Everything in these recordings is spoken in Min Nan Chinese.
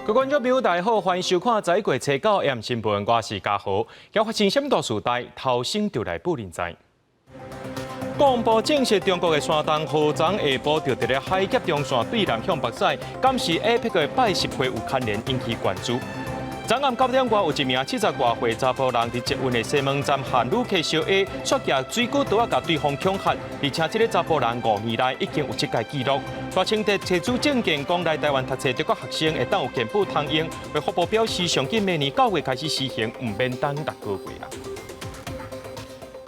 各位觀眾朋友，大家好，歡迎收看早過初九 AM 新聞，我是嘉豪。今發生什麼大事代，頭先就來報恁知。國防部證實，中國的山東號昨下晡就佇咧海峽中線對南向北駛，敢是 APEC 的拜習會有牽連，引起關注。昨暗9點外，有一名70外歲查埔人佇捷運的西門站和旅客相下，卻舉水果刀仔共對方恐嚇，而且這个查埔人5年來已經有這個記錄。賴清德提出政見，講來台灣讀冊中國學生會當有健保通用，衛福部表示，上緊明年9月開始施行，毋免等6個月啦。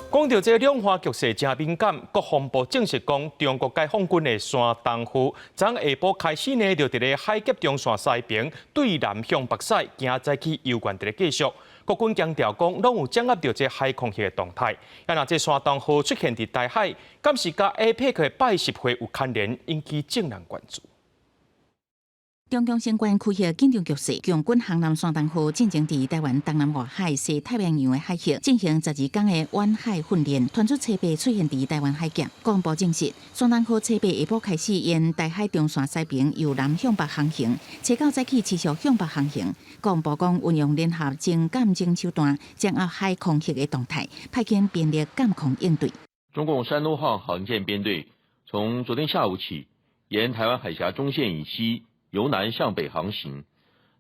講到這兩岸局勢誠敏感，國防部證實講，中國解放軍的山東號，昨下晡開始呢，就佇咧海峽中線西爿對南向北駛，今早起猶原佇咧繼續。國軍強調講，攏有掌握著這海空域的動態。啊，若這山東號出現佇台海，敢是佮 APEC 的拜習會有牽連，引起眾人關注。中共相關區域緊張局勢，共軍航艦山東號進前佇台灣東南外海西太平洋的海域進行12天的遠海訓練，傳出初八出現佇台灣海峽。國防部證實，山東號初八下晡開始沿台海中線西爿由南向北航行，初九早起持續向北航行。國防部講，運用聯合偵監偵手段，掌握海空域的動態，派遣兵力監控應對。中共山東號航艦編隊從昨天下午起，沿台灣海峽中線以西，由南向北航行，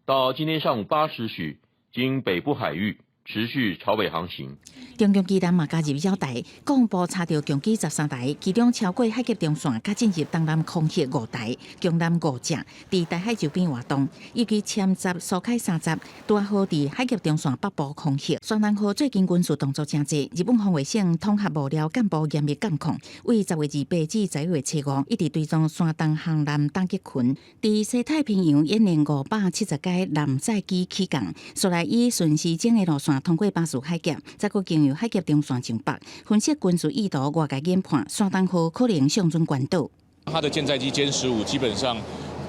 到今天上午8時許，經北部海域持續朝北航行。中共機艦嘛加入繞台，國防部查著共機13台，其中超過海峽中線，佮進入東南空域五台，共艦五隻，佇台海周邊活動，尤其殲十、蘇開30，拄好佇海峽中線北部空域。山東號最近軍事動作誠濟，日本防衛省統合幕僚幹部嚴密監控，為10月28至11月初5，一直追蹤山東航艦打擊群，佇西太平洋演練570架艦載機起降，紲來以順時針的路線通過巴士海峽，再閣經由海峽中線上北，分析軍事意圖，外界研判山東號可能上準關島。它的艦載機殲15基本上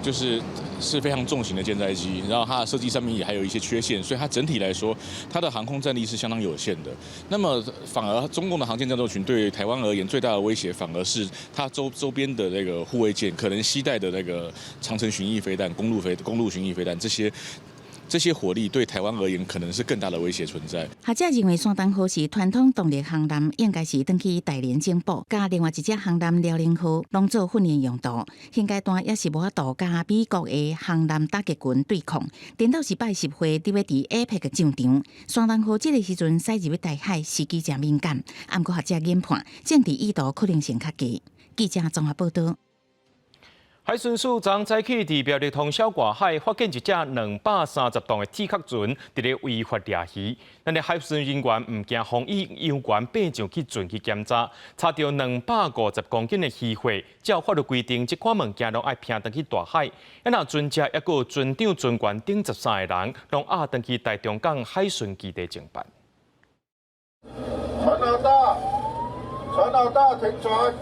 就是非常重型的艦載機，然後它的設計上面也還有一些缺陷，所以它整體來說，它的航空戰力是相當有限的。那麼反而中共的航艦戰鬥群對台灣而言最大的威脅，反而是它周邊的那個護衛艦可能攜帶的那個長程巡弋飛彈、公路巡弋飛彈這些。這些火力對台灣而言，可能是更大的威脅存在。學者認為，山東號是傳統動力航艦，應該是轉去大連整補，佮另外一隻航艦遼寧號攏做訓練用途。現階段也是無法度佮美國的航艦打擊群對抗。顛倒是拜習會佇欲佇 APEC 的戰場，山東號這个時陣駛入台海，時機誠敏感。毋過學者研判，政治意圖可能性較低。記者綜合報道。海巡署昨早起佇苗栗通霄外海發現一隻230噸的鐵殼船佇咧違法掠魚。咱的海巡人員毋驚風雨，猶原爬上去船去檢查，查著250公斤的漁貨。照法律規定，這款物件攏愛拚轉去大海。啊，若船隻抑閣有船長、船員等13個人，攏押轉去台中港海巡基地偵辦。船老大，船老大，停船！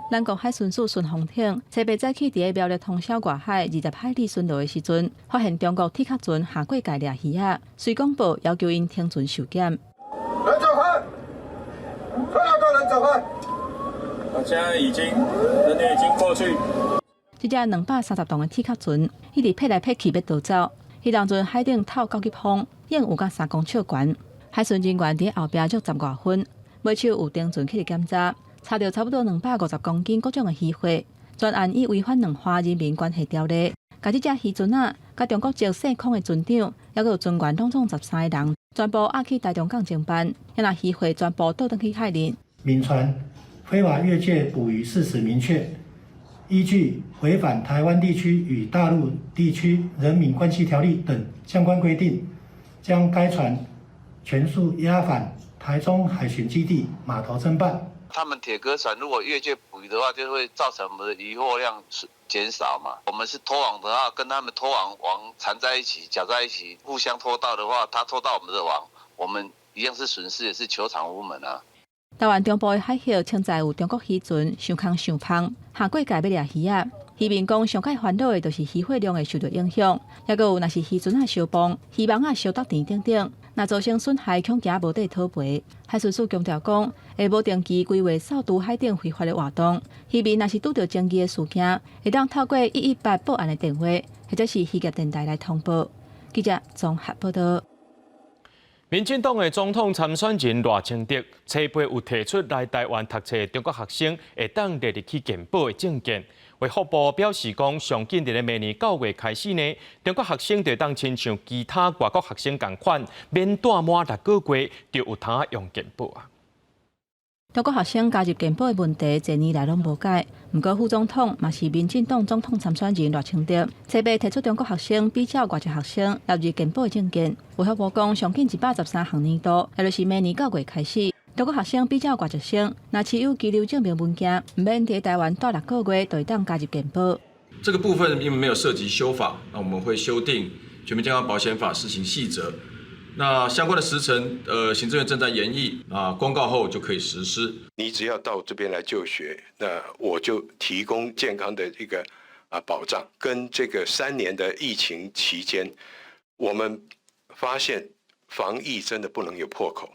南國海巡署巡防艇初八早起佇咧苗栗通霄外海20海里巡邏的時陣，發現中國鐵殼船下過界掠魚仔，隨廣播要求𪜶停船受檢。人走開！船老大，人走開！我現在已經人員已經過去。這隻230噸的鐵殼船一直撇來撇去欲逃走，彼當陣海頂透九級風，湧有甲3公尺懸。海巡人員佇後壁約10外分，尾手有停船去檢查。查著差不多250公斤各種的漁貨，全案以違反兩岸人民關係條例，共這隻漁船仔，佮中國籍姓孔的船長，抑閣有船員攏總13個人，全部押去台中港偵辦，予若漁貨全部倒轉去海裡。閩船非法越界捕魚事實明確，依據違反台灣地區與大陸地區人民關係條例等相關規定，將該船全數押返台中海巡基地碼頭偵辦。他們鐵殼船如果越界捕魚的話，就會造成我們的漁獲量是減少嘛。我們是拖網的話，跟他們拖網網纏在一起、攪在一起，互相拖到的話，他拖到我們的網，我們一樣是損失，也是求償無門啊。台灣中部的海域，潛在有中國漁船傷空傷芳，下過界欲掠魚仔。漁民講，上蓋煩惱的就是漁獲量會受著影響，抑閣有若是漁船仔相碰、漁網仔相觸電等等，若造成損害，恐驚無地討賠。海巡署強調講，會無定期規劃掃除海頂非法的活動。漁民若是拄著爭議的事件，會當透過118報案的電話，或者是漁業電台來通報。記者綜合報道。民進黨的總統參選人賴清德，初八有提出來台灣讀冊中國學生會當列入去健保的政見。衛福部表示講，上緊佇咧明年9月開始呢，中國學生就當親像其他外國學生仝款，免蹛滿6個月就有通用健保啊。中國學生加入健保的問題，濟年來攏無解。毋過副總統嘛是民進黨總統參選人賴清德，初八提出中國學生比照外籍學生納入健保的政見。衛福部講，上緊113學年度，也就是明年9月開始，中國學生比照外籍生，若持有居留證明文件，毋免佇台灣蹛6個月，就會當加入健保。這個部分因為沒有涉及修法，那我們會修訂《全民健康保險法》施行細則。那相關的時程，行政院正在研議，啊，公告後就可以實施。你只要到這邊來就學，那我就提供健康的一個保障。跟這個3年的疫情期間，我們發現防疫真的不能有破口。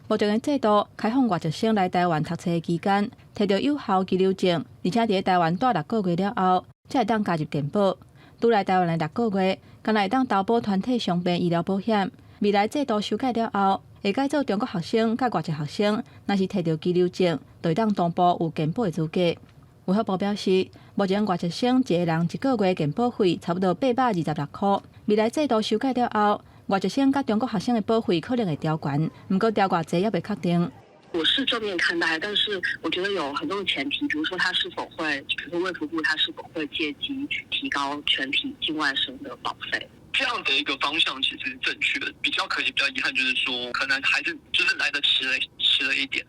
目前的制度開放外籍生來台灣讀冊的期間，提著有效居留證，而且佇台灣蹛6個月了後，才會當加入健保。拄來台灣的6個月，敢若會當投保團體傷病醫療保險。未來制度修改了後，會改做中國學生佮外籍學生，若是提著居留證，就會當同步有健保的資格。衛福部表示，目前外籍生一個人一個月健保費差不多826塊。未來制度修改了後，外籍生佮中國學生的保費可能會調懸，毋過調偌濟猶未確定。我是正面看待，但是我覺得有很多前提，比如說他是否會，比如說衛福部他是否會借機提高全體境外生的保費。這樣的一個方向其實是正確的，比較可惜、比較遺憾就是說，可能還是就是來得遲了一點。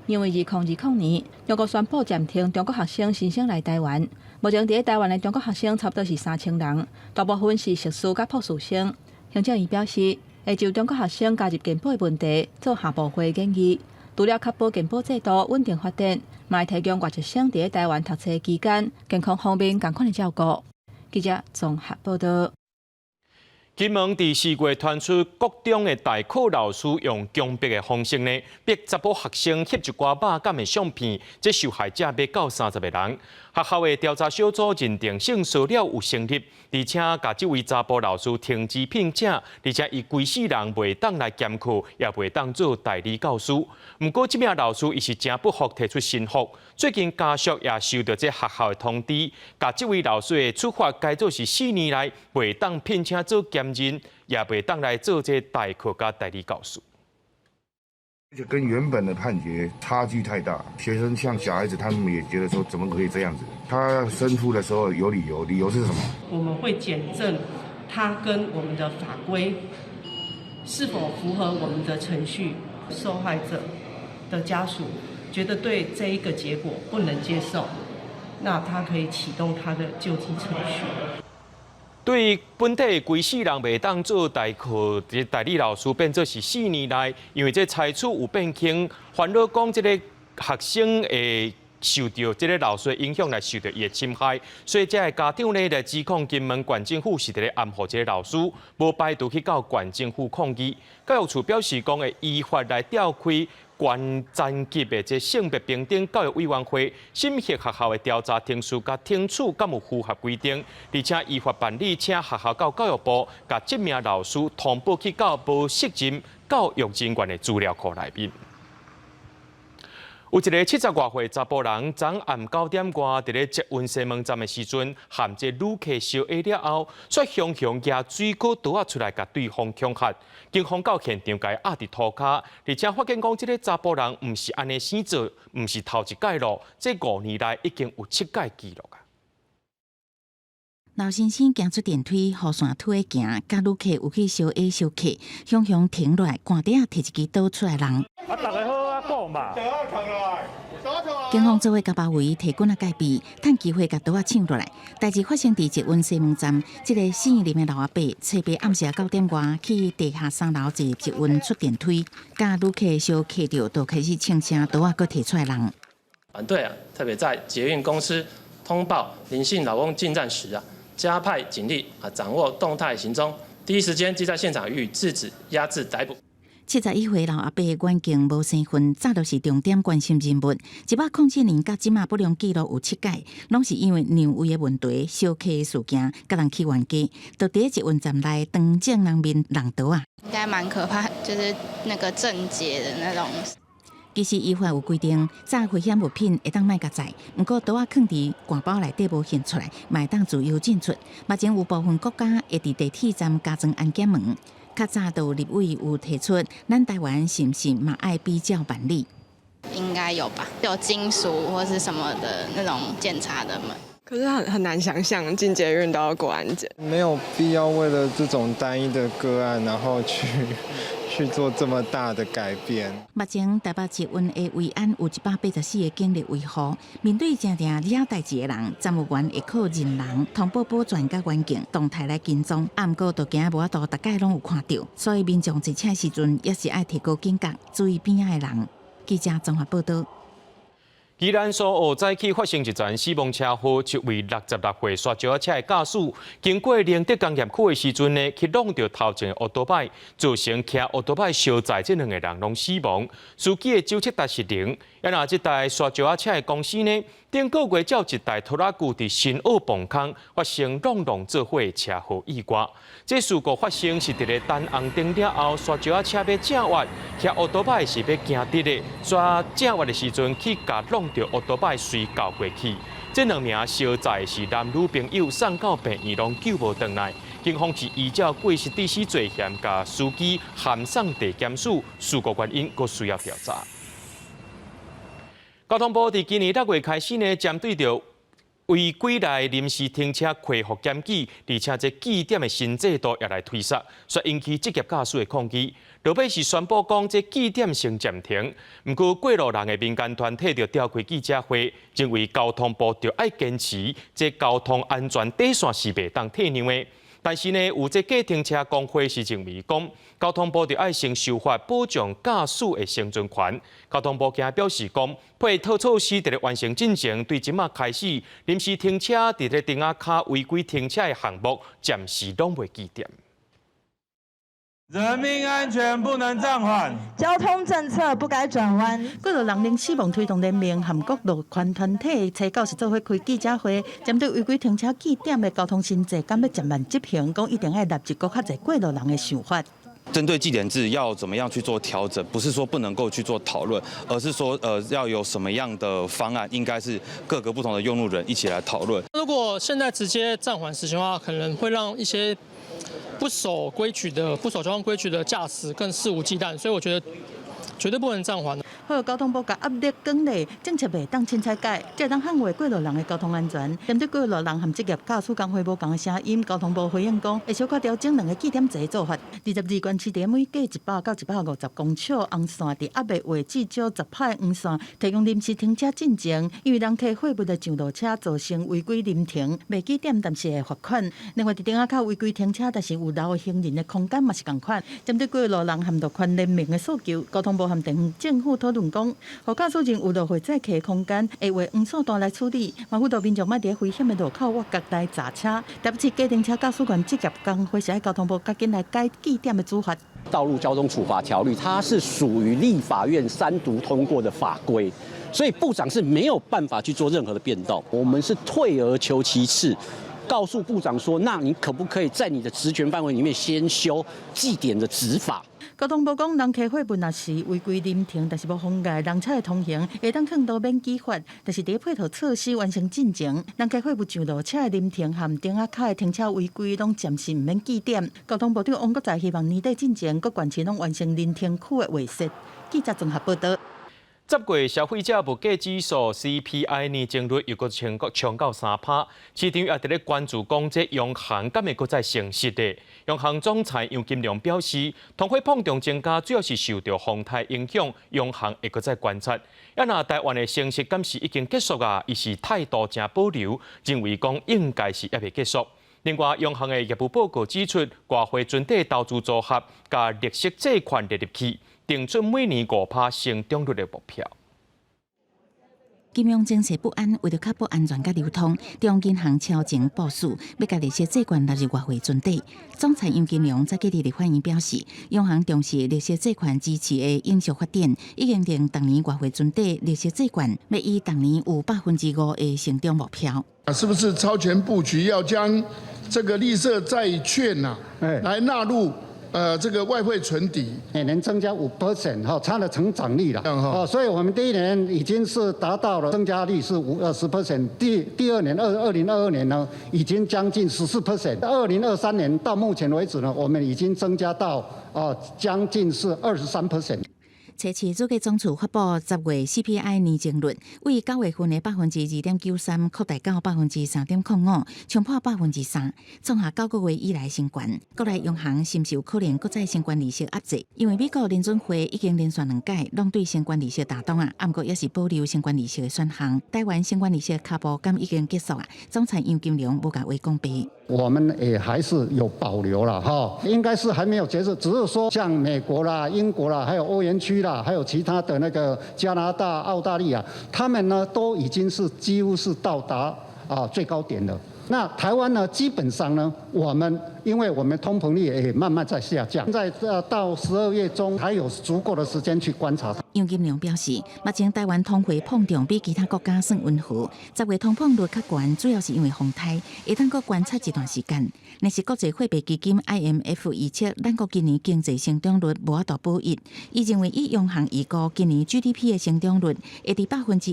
因為2020年，中國宣布暫停中國學生申請來台灣。目前佇台灣的中國學生差不多是3000人，大部分是碩士佮博士生。行政院表示，會就中國學生加入健保的問題做下步會建議。除了確保健保制度穩定發展，嘛會提供外籍生佇台灣讀冊期間健康方面仝款的照顧。記者綜合報道。金門佇4月傳出國中的代課老師用強迫的方式呢，逼查埔學生翕一寡肉感的相片，這受害者欲到30個人。學校的調查小組認定性騷擾有成立，而且共這位查埔老師停職聘請，而且伊規世人袂當來兼課，也袂當做代理教師。毋過這名老師伊是誠不服，提出申復。最近家屬也收到這學校的通知，共這位老師的處罰改做是4年內袂當聘請做兼任，也袂當來做這代課佮代理教師。就跟原本的判決差距太大，學生像小孩子，他們也覺得說，怎麼可以這樣子？他申復的時候有理由，理由是什麼？我們會檢證他跟我們的法規是否符合我們的程序。受害者的家屬覺得對這一個結果不能接受，那他可以啟動他的救濟程序。對本地規世人袂當做代課的代理老師，變做是4年內，因為這裁處有變輕，煩惱講這個學生會受著這個老師的影響來受著伊的侵害，所以這个家長呢來指控金門縣政府是佇咧掩護這個老師，無排除去到縣政府抗議。教育處表示講會依法來召開縣層級的這性別平等教育委員會，審核學校的調查程序佮懲處敢有符合規定，而且依法辦理，請學校佮教育部共這名老師通報去到無適任教育人員的資料庫內面。有一个70外歲查埔人，昨暗9點外，佇咧捷運西門站的時陣，和這旅客相下了後，煞雄雄舉水果刀仔出來，共對方恐嚇。警方到現場共伊壓佇塗跤，而且發現講這个查埔人毋是按呢生做，毋是頭一擺咯，這5年來已經有七擺記錄啊。老先生行出電梯，予線推行，佮旅客有去相下相客，雄雄停落來，棺底仔提一支刀出來人。啊，逐家好啊，講嘛。警方做伙共包圍，提棍仔戒備，趁機會共刀仔搶落來。代誌發生佇捷運西門站，這个姓林的老阿伯，初八暗時9點外去地下3樓坐捷運出電梯，佮旅客相客著，就開始衝聲刀仔閣提出來人。反對啊，特別在捷運公司通報林姓老翁進站時啊，加派警力啊，掌握動態行蹤，第一時間即在現場予以制止、壓制、逮捕。71歲老阿伯阮經無生份，早就是重點關心人物。107年到這馬不良記錄有七改，攏是因為讓位的問題、小客的事件，共人去冤家。就佇捷運站內當眾人面挵刀仔。應該蠻可怕，就是那個鄭捷的那種。其實依法有規定，炸危險物品會當莫共載，毋過刀仔囥佇汗包內底無現出來，嘛會當自由進出。目前有部分國家會佇地鐵站加裝安檢門。較早就有立委有提出，咱台灣是毋是嘛愛比照辦理？應該有吧，有金屬或是什麼的那種檢查的門。可是很難想象進捷運都要過安檢，沒有必要為了這種單一的個案，然後去做這麼大的改變。目前台北捷運的維安有184個警力維護，面對誠定惹代誌的人，站務員會靠認人、通報保全佮環境動態來跟蹤。啊，毋過就驚無法度，逐擺攏有看著，所以民眾坐車時陣也是愛提高警覺，注意邊仔的人。記者綜合報道。宜蘭蘇澳早起發生一場死亡車禍，一位66歲沙石仔車的駕駛，經過寧德工業區的時陣呢，去挵著頭前的歐多擺，造成騎歐多擺相載這兩个人攏死亡。司機的酒測值是零。啊若這台沙石仔車的公司呢，頂個月才有一台拖拉機佇新澳磅空發生挵挵做伙的車禍意外。這事故發生是佇咧等紅燈了後，沙石仔車欲正彎，騎歐多擺是欲行直的，煞正彎的時陣去共挵著歐多擺隨轎過去。這兩名相載是男女朋友，送到病院攏救無轉來。警方是依照過失致死罪嫌，共司機函送地檢署，事故原因閣需要調查。交通部佇今年6月開始呢，針對著違規來臨時停車恢復檢舉，而且這記點的新制度也來推實，煞引起職業駕駛的抗議。落尾是宣布講這記點先暫停，毋過過路人的民間團體就召開記者會，認為交通部著愛堅持這交通安全底線是袂當退讓的。但是呢，有這計程車公會是認為講，交通部著愛先修法保障駕駛的生存權。交通部今表示講，配套措施佇咧完成進程，對這馬開始臨時停車佇咧燈仔跤違規停車的項目，暫時攏袂記點。人命安全不能暫緩，交通政策不該轉彎。過路人零死亡推動聯盟和各路權團體初九是做伙開記者會，針對違規停車記點的交通新制，敢欲暫慢執行，講一定愛納入閣較濟過路人的想法。針對記點制要怎麼樣去做調整，不是說不能夠去做討論，而是說要有什麼樣的方案，應該是各個不同的用路人一起來討論。如果現在直接暫緩實行的話，可能會讓一些不守規矩的、不守交通規矩的駕駛更肆無忌憚，所以我覺得絕對不能暫緩。好，交通部共壓力講咧，政策袂當凊彩改，才會當捍衛過路人的交通安全。針對過路人和職業駕駛工會無仝的聲音，交通部回應講，會小可調整兩个記點制做法。22縣市佇每隔100到150公尺紅線，佇猶未畫至少10拍黃線，提供臨時停車進前，因為人客貨物的上落車造成違規臨停，袂記點，但是會罰款。另外，佇燈仔跤違規停車，但是有留行人的空間嘛是仝款。針對過路人和路權聯盟的訴求，交通部和地方政府討論講，予駕駛人有落貨載客的空間，會畫黃線段來處理，嘛輔導民眾莫佇危險的路口挖角來軋車。特別是計程車駕駛員職業工會是愛交通部趕緊來改記點的處罰。道路交通處罰條例，它是屬於立法院三讀通過的法規，所以部長是沒有辦法去做任何的變動。我們是退而求其次，告訴部長說，那你可不可以在你的職權範圍裡面先修記點的執法？交通部講，人客貨物若是違規臨停，但是無妨礙人車的通行，會當勸導免記罰。但是佇配套措施完成進前，人客貨物上落車的臨停和燈仔跤的停車違規，攏暫時毋免記點。交通部長王國材希望年底進前，各縣市攏完成臨停區的劃設。記者綜合報道。10月消費者物價指數 CPI 年增率又閣衝到3%，市場也佇咧關注講這央行敢會閣再升息的。央行總裁楊金龍表示，通貨膨脹增加主要是受著房貸影響，央行會閣再觀察。啊，若台灣的升息敢是已經結束啊？伊是態度誠保留，認為講應該是猶未結束。另外，央行的業務報告指出，外匯存底投資組合共綠色債券列入去，定出每年5%成長率的目標。金融情勢不安，為著確保安全佮流通，中央銀行超前部署，欲共綠色債券納入外匯存底。總裁楊金龍在今日立法院表示，央行重視綠色債券支持的永續發展，已經定逐年外匯存底綠色債券，欲以逐年有5%的成長目標。啊，是不是超前布局要將這個綠色債券啊，來納入這個外匯存底？每年增加5% 哈，它的成長率了，哦，所以我們第一年已經是達到了增加率是5 10%，第二年2022年呢，已經將近14%，2023年到目前為止呢，我們已經增加到將近是23%。初七主計總處發布10月 CPI 年增率，為9月份的2.93%擴大到3.05%，衝破3%，創下9個月以來新高。國內央行深受可能閣再升懸利息壓制，因為美國聯準會已經連續兩屆攏對升懸利息打檔啊，毋過猶是保留升懸利息的選項。台灣升懸利息跤步敢已經結束啊？總裁楊金龍無共話講白。我們也還是有保留了哈，應該是還沒有結束，只是說像美國啦、英國啦、還有歐元區啦，還有其他的那個加拿大、澳大利亞，他們呢都已經是幾乎是到達最高點了。那台灣呢，基本上呢，我們因為我們通膨率也慢慢在下降，在到12月中還有足夠的時間去觀察。楊金龍表示，目前台灣通貨膨脹比其他國家算溫和，10月通膨率較懸，主要是因為風颱，會當閣觀察一段時間。若是國際貨幣基金 IMF 預測，咱國今年經濟成長率無法度保一，伊認為以央行預估今年 GDP 的成長率會佇1%至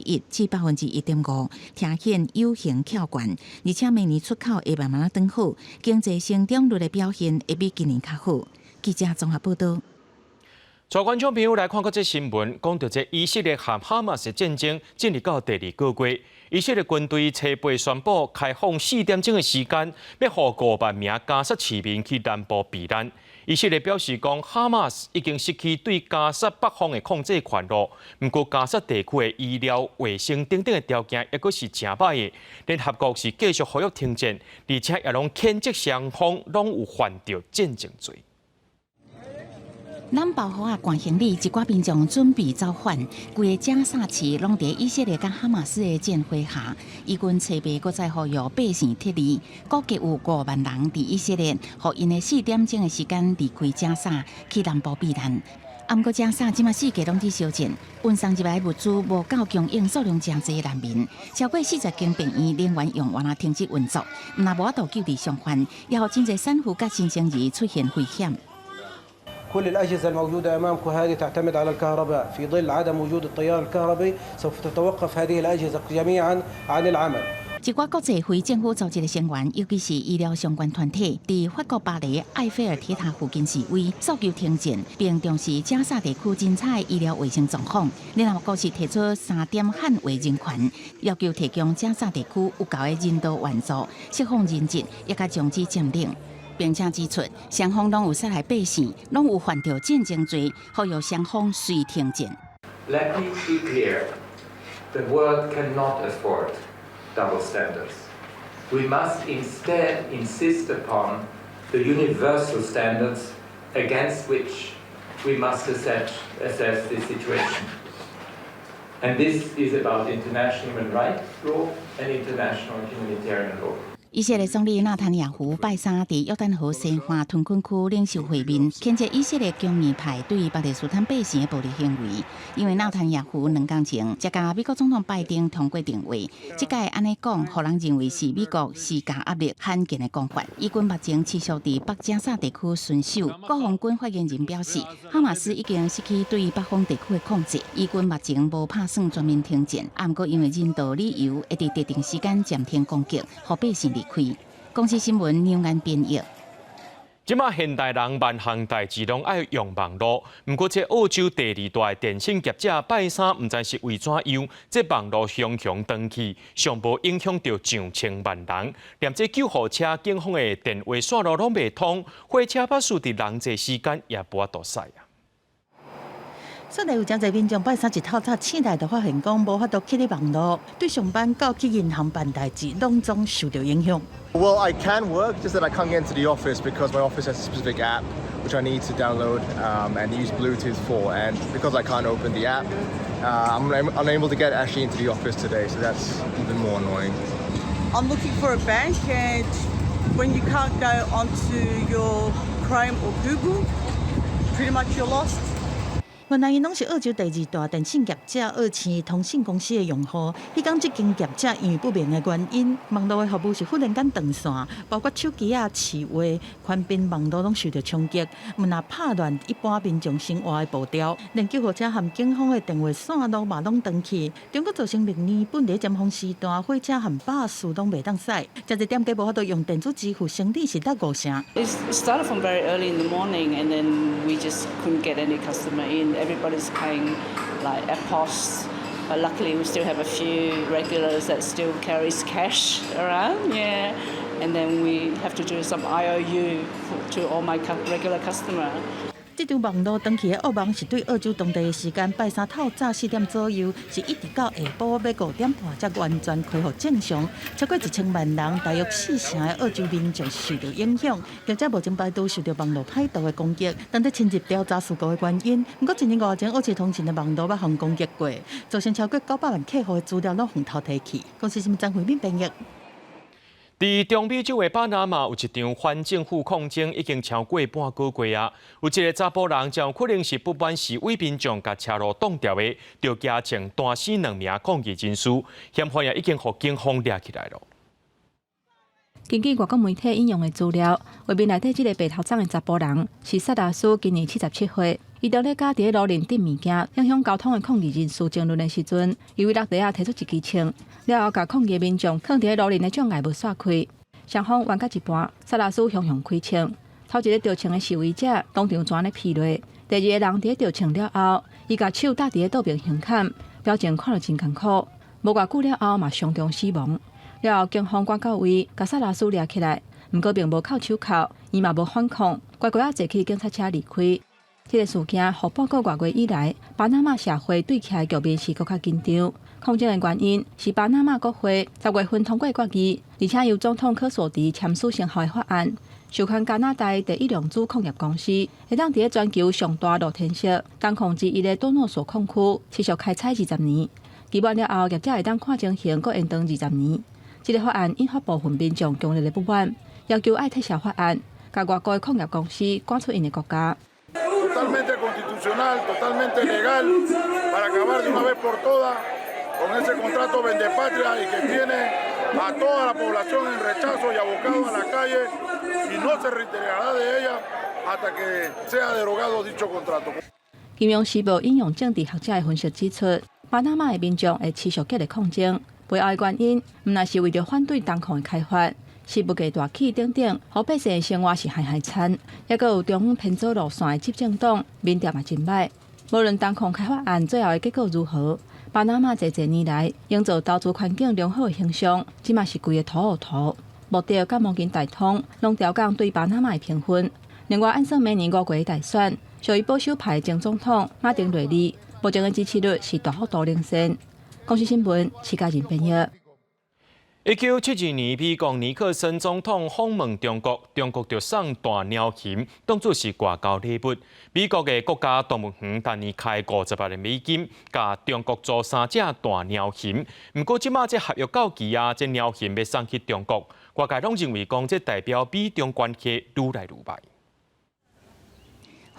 1.5%，呈現有形翹懸，而且明年出口會慢慢轉好，經濟成長率的表現會比今年較好。記者綜合報道。帶觀眾朋友來看閣這新聞，講著這以色列和哈馬斯戰爭進入到第二個月，以色列軍隊初八宣布開放4點鐘的時間，欲予5萬名加薩市民去南部避難。以色列表示講，哈馬斯已經失去對加薩北方的控制權囉。毋過加薩地區的醫療、衛生等等的條件，猶閣是誠歹的。聯合國是繼續呼籲停戰，而且也攏譴責雙方攏有犯著戰爭罪。南部雨啊，趕行李，一寡民眾準備走返，規個加薩市攏佇以色列佮哈馬斯的戰火下。以軍初八閣再呼籲百姓撤離，估計有5萬人佇以色列，予𪜶的4點鐘的時間離開加薩去南部避難。毋過加薩這馬四界攏佇燒戰，運送入來物資無夠供應數量誠濟難民，超過40間病院人員用完啊停止運作，毋但無法度救治傷患，也予真濟產婦佮新生兒出現危險。 كل الأجهزة الموجودة أمامكم هذه تعتمد على الكهرباء، في ظل عدم وجود التيار الكهربي سوف تتوقف هذه الأجهزة جميعا عن العمل。一寡國際非政府組織的成員，尤其是醫療相關團體，佇法國巴黎埃菲爾鐵塔附近示威，訴求停戰，並重視加薩地區真差的醫療衛生狀況。聯合國是提出三點捍衛人權，要求提供加薩地區有夠的人道援助，釋放人質，以及終止佔領。並且指出，雙方攏有殺害百姓，攏有犯著戰爭罪，呼籲雙方隨停戰。 Let me be clear: the world cannot afford double standards. We must instead insist upon the universal standards against which we must assess this situation. And this is about international human rights law and international humanitarian law. 以色列總理納坦雅胡拜三佇約旦河西岸屯墾區領袖會面，譴責以色列強硬派對巴勒斯坦百姓的暴力行為。因為納坦雅胡2工前才佮美國總統拜登通過電話，這擺按呢講，予人認為是美國施加壓力罕見的講法。以軍目前持續佇北加薩地區巡守，國防軍發言人表示，哈馬斯已經失去對北方地區的控制。以軍目前無拍算全面停戰，毋過因為人道理由，會佇特定時間暫停攻擊，予百姓離開。公視新聞梁安編譯。這馬現代人萬項代誌攏愛用網路，毋過這澳洲第二大電信業者拜三毋知是為怎樣，這網路雄雄斷去，上無影響著上千萬人，連這救護車、警方的電話線路攏袂通，火車、巴士佇人濟時間也無法度駛啊。雪梨有誠濟民眾拜三一透早醒來，就發現講無法度啟咧網路，對上班到去銀行辦代誌，攏總受著影響。 Well, I can work, just that I can't get into the office because my office has a specific app which I need to download and use Bluetooth for. And because I can't open the app, I'm unable to get actually into the office today, so that's even more annoying. I'm looking for a bank, and when you can't go onto your Chrome or Google, pretty much you're lost. 原來𪜶攏是澳洲第二大電信業者澳星通信公司的用戶。彼工這間業者因為不明的原因，網路的服務是忽然間斷線，包括手機仔、市話、寬頻網路攏受著衝擊，毋但拍亂一般民眾生活的步調，連救護車和警方的電話線路嘛攏斷去。中國造成明年本地尖峰時段，火車和巴士攏袂當駛。誠濟店家無法度用電子支付，生意是落五成。 It started from very early in the morning, and then we just couldn't get any customer in. Everybody's paying like EFTPOS, but luckily we still have a few regulars that still carries cash around. Yeah, and then we have to do some IOU to all my regular customer. 這場網路斷去的噩夢是對澳洲當地的時間拜三透早4點左右，是一直到下晡欲5點半才完全恢復正常。超過1000萬人，大約四成的澳洲民眾受著影響。業者目前排除受著網路歹徒的攻擊，正佇深入調查事故的原因。毋過一年外前，澳洲通信的網路捌予攻擊過，造成超過900萬客戶的資料攏予偷提去。公視新聞張惠敏編譯。佇中美洲的巴拿馬有一場反政府抗爭，已經超過半個月啊！有一个查埔人，真有可能是不滿示威民眾共車路擋牢的，就舉槍彈死兩名抗議人士，嫌犯也已經予警方掠起來囉。根據外國媒體引用的資料，畫面內底這个白頭鬃的查埔人是薩達斯，今年77歲。伊當咧佮佇咧路面擲物件，影響交通的抗議人士爭論的時陣，伊對落地仔提出一支槍，了後共抗議民眾囥佇咧路面的障礙物煞開。雙方冤到一半，薩拉斯雄雄開槍，頭一个著槍的示威者當場全咧劈落，第二个人佇咧著槍了後，伊共手搭佇咧桌邊胸坎，表情看著真艱苦。無偌久了後嘛傷重死亡。了後警方趕到位，共薩拉斯掠起來，毋過並無銬手銬，伊嘛無反抗，乖乖仔坐去警察車離開。這个事件，予半個外月以來，巴拿馬社會對起來局面是閣較緊張。抗爭的原因是巴拿馬國會10月份通過決議，而且由總統科索迪簽署生效的法案，授權加拿大第一量子礦業公司會當佇咧全球上大露天色銅礦之一的多諾索礦區持續開採20年。期滿了後，業者會當看情形閣延長20年。這个法案引發部分民眾強烈的不滿，要求愛撤銷法案，共外國的礦業公司趕出𪜶的國家。 Totalmente constitucional, totalmente legal, para acabar de una vez por todas con ese contrato vendepatria y que tiene a toda la población en rechazo y abocado a la calle y no se retirará de ella hasta que sea derogado dicho contrato. 金融時報引用政治學者的分析指出，巴拿馬的民眾會持續激烈抗爭，背後的原因毋但是為著反對銅礦的開發，是物價大起等等，予百姓的生活是害害慘。抑閣有中央偏左路線的執政黨民調嘛真䆀。無論銅礦開發案最後的結果如何，巴拿馬濟濟年來營造投資環境良好的形象，這馬是規个塗烏塗。穆迪佮摩根大通攏調降對巴拿馬的評分。另外，按算明年5月大選，屬於保守派前總統馬丁瑞利，目前的支持率是大幅度領先。公視新聞，徐嘉仁編譯。1972年，美國尼克森總統訪問中國，中國就送大貓熊，當作是外交禮物。美國的國家動物園逐年開50萬美金，共中國租三隻大貓熊。毋過這馬這合約到期啊，這貓熊欲送去中國，外界攏認為講這代表美中關係愈來愈䆀。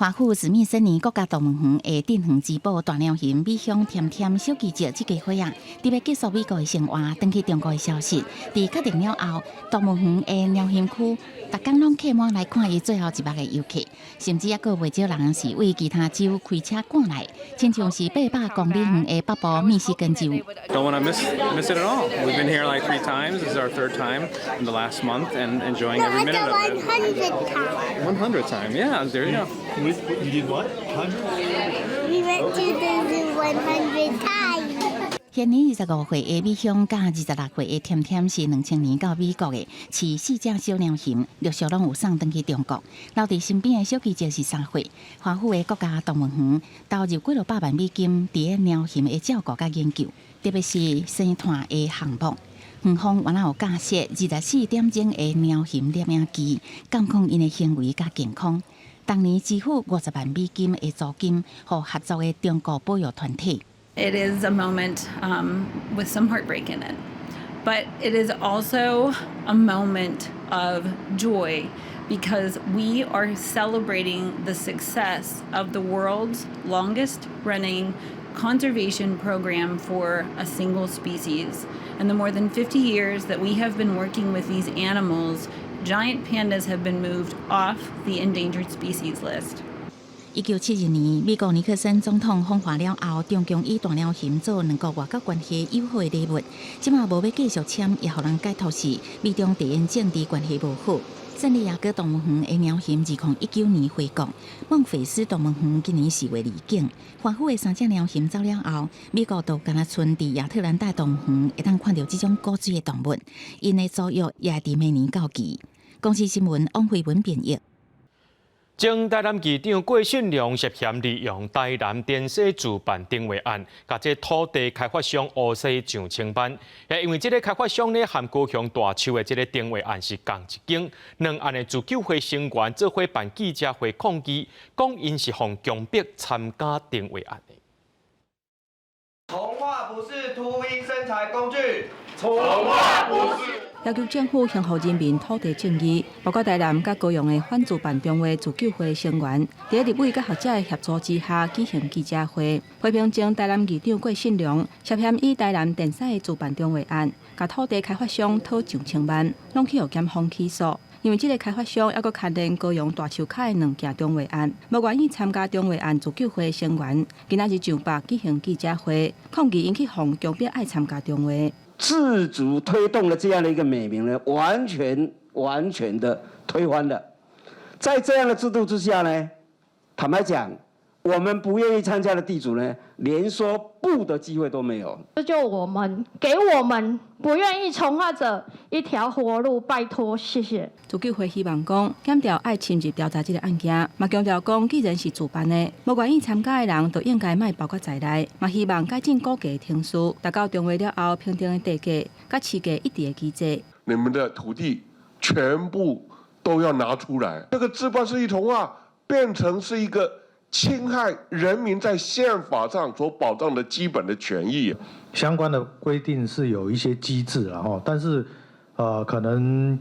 華府史密森尼國家動物園的鎮園之寶大貓熊美香甜甜小記者這家伙仔，佇欲結束美國的生活，轉去中國的消息，佇確定了後，動物園的貓熊區，逐工攏客滿來看伊最後一目的遊客，甚至猶閣袂少人是為其他州開車趕來，親像是800公里遠的北部密西根州。 Don't want to miss it at all. We've been here like three times. This is our third time in the last month, and enjoying every minute of it. 100 times. 100 time, yeah. There you go. You did what? 100? We went to the zoo 100 times. 現年25歲的美香佮26歲的甜甜是2000年到美國的，飼四隻小貓熊，陸續攏有送轉去中國。留佇身邊的小記者是3歲。華府的國家動物園投入幾落百萬美金，佇咧貓熊的照顧佮研究，特別是生態的項目。園方原來有架設24點鐘的貓熊攝影機，監控𪜶的行為佮健康。當年支付50萬美金的租金，予合作的中國保育團體。 It is a moment with some heartbreak in it, but it is also a moment of joy because we are celebrating the success of the world's longest running conservation program for a single species. And the more than 50 years that we have been working with these animals, giant pandas have been moved off the endangered species list. 1972年，美國尼克森總統訪華了後，中共以大貓熊做兩國外交關係友好的禮物。這馬無欲繼續簽，也予人解讀是美中地緣政治關係無好。聖地亞哥動物園的貓熊2019年回國，孟菲斯動物園今年4月離境。華府的三隻貓熊走了後，美國就干焦賰佇亞特蘭大動物園會當看著這種古錐的動物，𪜶的租約也會佇明年到期。公視新聞王慧文編譯。前台南市長郭信良涉嫌利用台南電西自辦重劃案，共這土地開發商訛踅上千萬。也因為這个開發商呢，和高雄大樹的這个重劃案是仝一間，兩案的自救會成員做伙辦記者會抗議，講𪜶是予強迫參加重劃案的。重劃不是禿鷹生財工具，重劃不是。要求政府還予人民土地正義，包括台南佮高雄的反自辦重劃自救會成員，佇立委佮學者的協助之下舉行記者會，批評前台南市長郭信良涉嫌以台南電西的自辦重劃案，共土地開發商討上千萬，攏去予檢方起訴。因為這个開發商猶閣牽連高雄大樹跤的兩件重劃案，無願意參加重劃案自救會成員，今仔日上北舉行記者會，抗議𪜶去予強迫愛參加重劃。自主推動的這樣的一個美名呢，完全完全的推翻了。在這樣的制度之下呢，坦白講，我們不願意參加的地主呢，連說不的機會都沒有。這就我們給我們不願意重劃者一條活路，拜託，謝謝。自救會希望講，檢調愛深入調查這个案件，嘛強調講，既然是自辦的，無願意參加的人，就應該莫包括在內。嘛希望改進估價程序，達到重劃了後評定的地價，佮市價一致的機制。你們的土地全部都要拿出來，這個自辦市域重劃變成是一個侵害人民在憲法上所保障的基本的權益。相關的規定是有一些機制，然後，但是，可能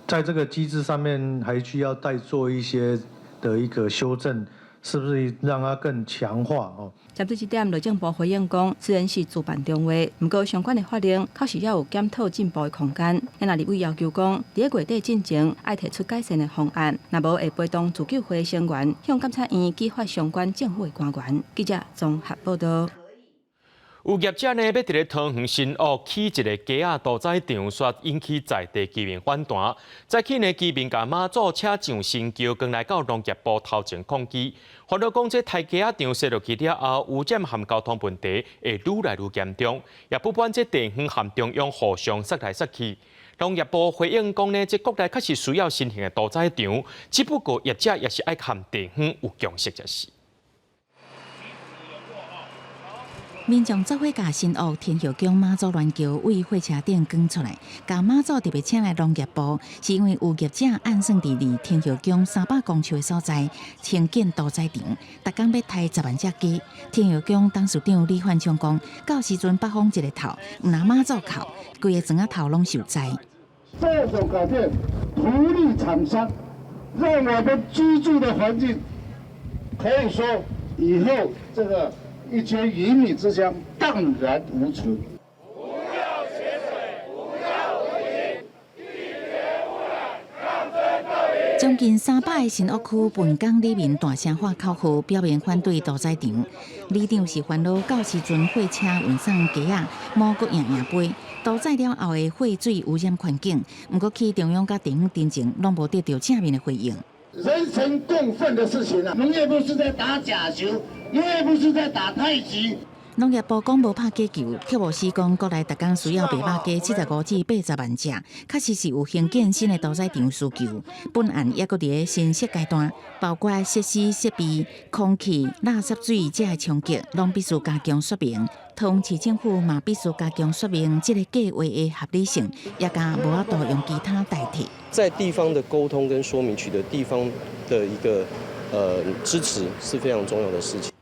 在這個機制上面還需要再做一些的一個修正，是不是讓它更強化？哦。針對這點，內政部回應講，雖然是自辦重劃，毋過相關的法令確實也有檢討進步的空間。若立委要求講，佇咧月底進前，愛提出改善的方案，若無會陪同自救會成員向監察院舉發相關政府的官員。記者綜合報道。有業者呢，欲佇咧桃園新屋起一个雞仔屠宰場，煞引起在地居民反彈。早起呢，居民共媽祖車上新橋，剛來到農業部頭前抗議，煩惱講這刣雞仔場設落去了後，污染和交通問題會愈來愈嚴重，也不滿這地方和中央互相殺來殺去。農業部回應講呢，這國內確實需要新型的屠宰場，只不過業者也是愛和地方有共識才是。民眾做伙共新屋天后宮媽祖鸞轎對貨車頂扛出來，共媽祖特別請來農業部，是因為有業者暗算佇離天后宮300公尺的所在興建屠宰場，逐工欲刣10萬隻雞。天后宮董事長李煥昌講，到時陣北風一个透，毋但媽祖哭，規个庄仔頭攏受災。這種改變，圖利廠商，讓我們居住的環境，可以說以後這個。一千魚米之鄉蕩然無存。不要節水，不要禿鷹，拒絕污染，抗爭到底。將近300个新屋區本港里民大聲喊口號，表明反對屠宰場。里長是煩惱到時陣貨車運送雞仔，毛閣掖掖飛，屠宰了後的廢水污染環境。毋過去中央佮地方陳情，攏無得著正面的回應。人神共憤的事情啊！農業部是在打假球，農業部是在打太極。農業部講無拍假球，卻無死講國內逐工需要白肉雞75至80萬隻，確實是有興建新的屠宰場需求。本案猶閣佇咧審說階段，包括設施設備、空氣、垃圾水這个衝擊，攏必須加強說明。桃園市政府嘛必須加強說明這个計畫的合理性，也加無法度用其他代替。在地方的溝通跟說明，取得地方的一個支持是非常重要的事情。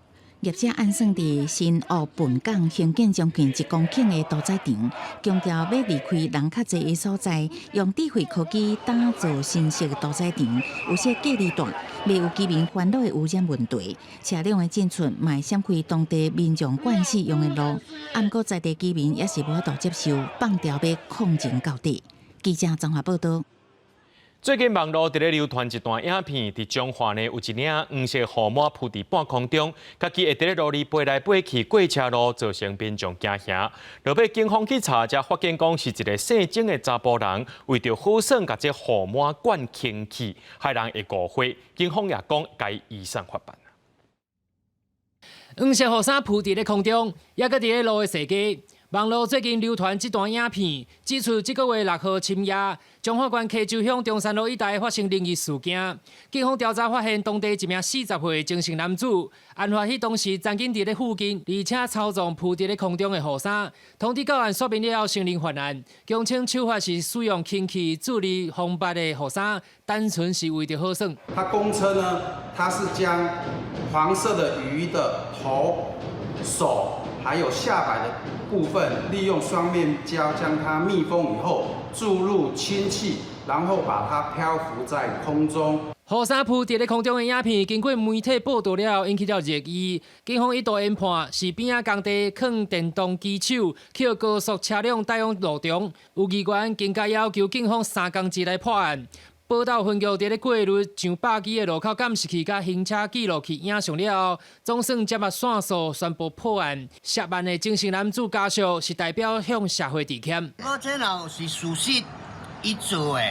業者按算佇新奧本港興建將近1公頃的屠宰場，強調欲離開人較濟的所在，用智慧科技打造新式屠宰場，有設隔離帶，袂有居民煩惱的污染問題。車輛的進出嘛會閃開當地民眾慣使用的路，毋過在地居民也是無法度接受，放調欲抗爭到底。記者張華報道。最近網路佇咧流傳一段影片，佇彰化呢有一領黃色雨帽浮佇半空中，家己會佇咧路裡飛來飛去過車路，造成民眾驚嚇。落尾警方去查，才發現講是一个姓鍾的查埔人，為著好耍，共這雨帽灌氫氣，害人會誤會。警方也講共移送法辦。黃色雨傘浮佇咧空中，猶閣佇咧路的設計。網路最近流傳這段影片，指出這个月6號深夜，彰化縣溪州鄉中山路一帶發生靈異事件。警方調查發現，當地一名40歲鍾姓男子，案發彼當時曾經佇咧附近，而且操縱浮佇咧空中的雨傘。通知到案說明了後，承認犯案，供稱手法是使用氫氣注入封閉的雨傘，單純是為著好耍。他供稱呢，他是將黃色的雨衣的頭、手還有下擺的部分，利用雙面膠將它密封以後，注入氫氣，然後把它漂浮在空中。雨傘浮佇咧空中的影片，經過媒體報導了後，引起了熱議。警方一度研判是邊仔工地囥電動機手，予高速車輛帶往路中。有議員更加要求警方3工之內破案。寶斗分局佇咧過濾上百支的路口監視器佮行車記錄器影像了後，總算接獲線索，宣布破案。涉案的鍾姓男子家屬是代表向社會致歉。我這若是事實，伊做的，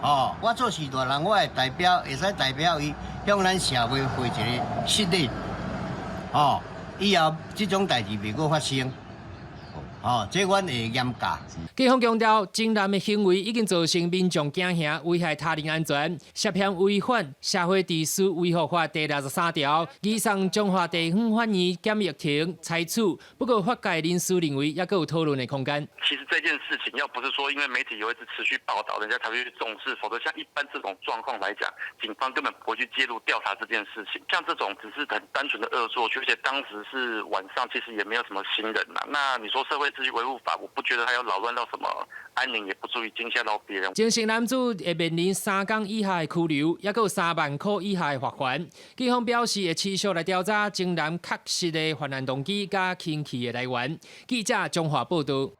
哦，我做序大人，我會代表，會使代表伊向咱社會回一个失禮，哦，以後這種代誌袂閣發生。哦，這阮會嚴格。警方強調，鍾男的行為已經造成民眾驚嚇，危害他人安全，涉嫌違反社會秩序維護法第63條，移送彰化地方法院檢疫庭裁處。不過，法界人士認為，猶閣有討論的空間。其實這件事情，要不是說因為媒體有一直持續報道，人家才會去重視，否則像一般這種狀況來講，警方根本不會去介入調查這件事情。像這種只是很單純的惡作劇，而且當時是晚上，其實也沒有什麼行人啦。那你說社會秩序維護法，我不覺得他有擾亂到什麼安寧，也不足以驚嚇到別人。鍾姓男子會面臨3工以下的拘留，猶閣有3萬箍以下的罰鍰。警方表示會持續來調查鍾男確實的犯案動機佮氫氣的來源。記者彰化報導。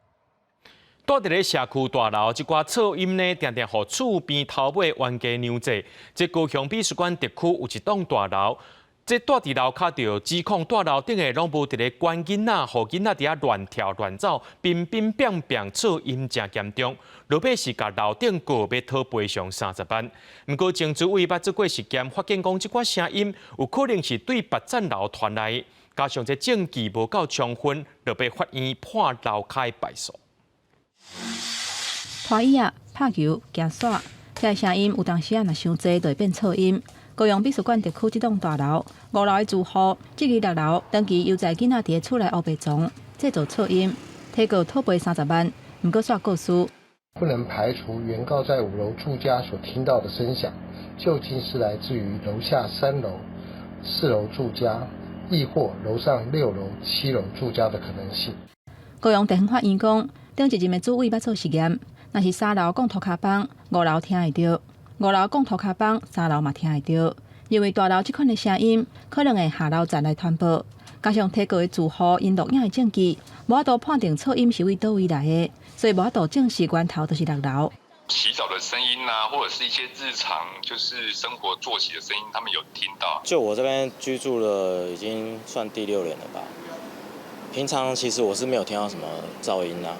住佇咧社區大樓，這寡噪音呢，定定予厝邊頭尾冤家娘濟。這高雄美術館特區有一棟大樓。這住佇樓跤就指控大樓頂的攏無佇咧管囡仔，予囡仔佇遐亂跳亂走，乒乒乓乓，噪音誠嚴重。落尾是共樓頂告欲討賠償30萬。毋過前主委捌做過實驗，發現講這寡聲音有可能是對別層樓傳來，加上這證據無夠充分，落尾法院判樓跤敗訴。拖椅仔、拍球、行沙，這个聲音有當時仔若傷濟，就會變噪音。高雄美術館特區這棟大樓五樓的住戶，這個六樓長期猶在囡仔佇厝內烏白撞，製造噪音，提告討賠30萬，毋過煞告輸。不能排除原告在五樓住家所聽到的聲響，究竟是來自於樓下3樓、4樓住家，抑或樓上6樓、7樓住家的可能性。高雄地方法院講，頂一任的主委捌做實驗，若是三樓講塗跤枋，五樓聽會著；五樓講塗跤枋，三樓嘛聽會著。認為大樓這款的聲音可能會下樓層來傳播，加上提告的住戶𪜶錄影的證據，無法度判定噪音是對佗位來的，所以無法度證實源頭就是六樓。洗澡的聲音啊，或者是一些日常就是生活作息的聲音，他們有聽到。就我這邊居住了已經算第六年了吧。平常其實我是沒有聽到什麼噪音啦。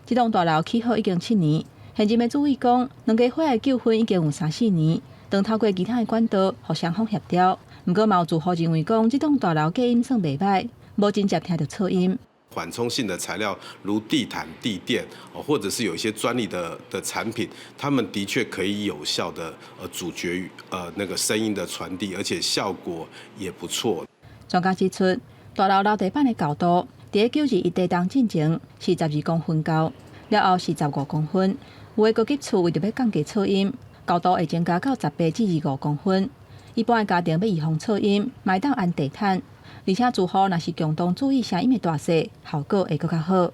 這棟大樓起好已經7年，現任的主委講，兩家伙的糾紛已經有三四年，當透過其他的管道予雙方協調。毋過嘛有住戶認為講，這棟大樓隔音算袂䆀，無真正聽著噪音。緩衝性的材料，如地毯、地墊，或者是有一些專利的產品，他們的確可以有效的阻絕那個聲音的傳遞，而且效果也不錯。專家指出，大樓樓地板的厚度，佇9·21地動進前是12公分厚，了後是15公分。有的高級厝為著欲降低噪音，厚度會增加到18至25公分。一般的家庭欲預防噪音，嘛會當安地毯，而且住戶若是共同注意聲音的大細，效果會閣較好。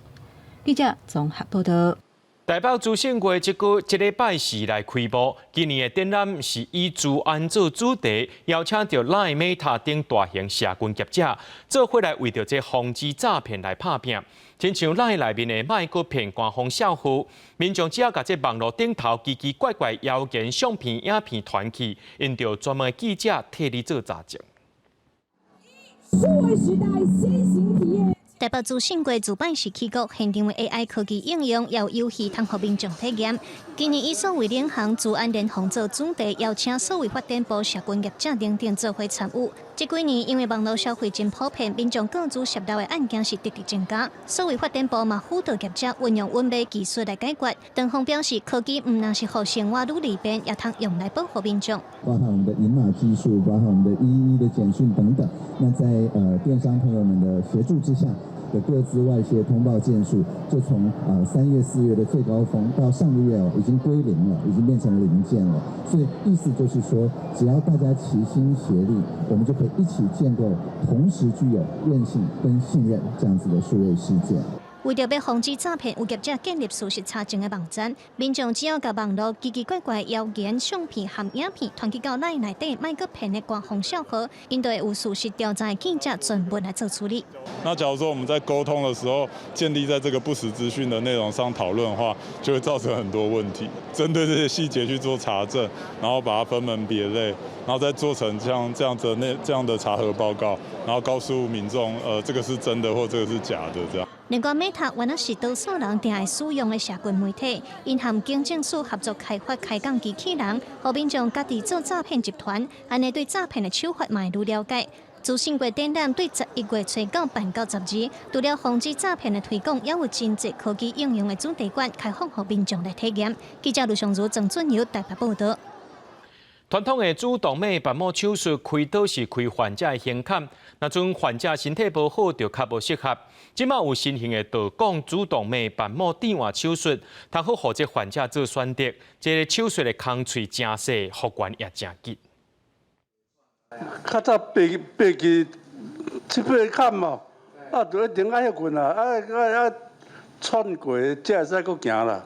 記者綜合報道。台北資訊會這個這禮拜四來開幕，今年的展覽是以資安做主題，邀請著 LINE、Meta 等大型社群業者，做伙來為著這防止詐騙來拍拚。親像 LINE 內面的莫閣騙官方帳號，民眾只要共這網路頂頭奇奇怪怪謠言相片、影片傳去，𪜶就專門記者替你做查證。數位時代先行體驗。台北資訊會主辦是起國現場的 AI 科技應用，猶遊戲通予民眾體驗。今年以數位領航資安聯防做主題，邀請數位發展部社群業者等等做伙參與。這幾年因為網路消費真普遍，民眾個資洩漏的案件是直直增加。數位發展部嘛輔導業者運用穩碼技術來解決。鄧峰表示，科技毋但是予生活愈利便，也通用來保護民眾。包含我們的隱碼技術，包含我們的111的簡訊等等。那在電商朋友們的協助之下，的個資外洩通報件數就從3月4月的最高峰到上個月哦，已經歸零了，已經變成零件了。所以意思就是說，只要大家齊心協力，我們就可以一起建構同時具有韌性跟信任這樣子的數位世界。為著欲防止詐騙，有業者建立事實查證的網站，民眾只要共網路奇奇怪怪謠言相片和影片傳去到 LINE 內底，莫閣騙的官方帳號，𪜶就會有事實調查的記者專門來做處理。那假如說我們在溝通的時候，建立在這個不實資訊的內容上討論的話，就會造成很多問題。針對這些細節去做查證，然後把它分門別類，然後再做成像這樣子那這樣的查核報告，然後告訴民眾，這個是真的或這個是假的，這樣。另外，Meta 原來是多數人定愛使用的社群媒體，𪜶和警政署合作開發開講機器人，予民眾家己做詐騙集團，按呢對詐騙的手法嘛會愈了解。資訊會展覽對11月初九辦到12，除了防止詐騙的推廣，也有真濟科技應用的主題館開放予民眾來體驗。記者盧尚如、曾俊友台北報道。傳統的主動脈瓣膜手術開刀是開患者的胸坎，若陣患者身體無好，就較無適合。這馬有新型的導管主動脈瓣膜置換手術，通好予這患者做選擇。這個手術的空喙誠細，復原也誠緊。較早八支七八坎哦，啊，就一定愛歇睏啊，啊啊啊，喘過才會使閣行啦。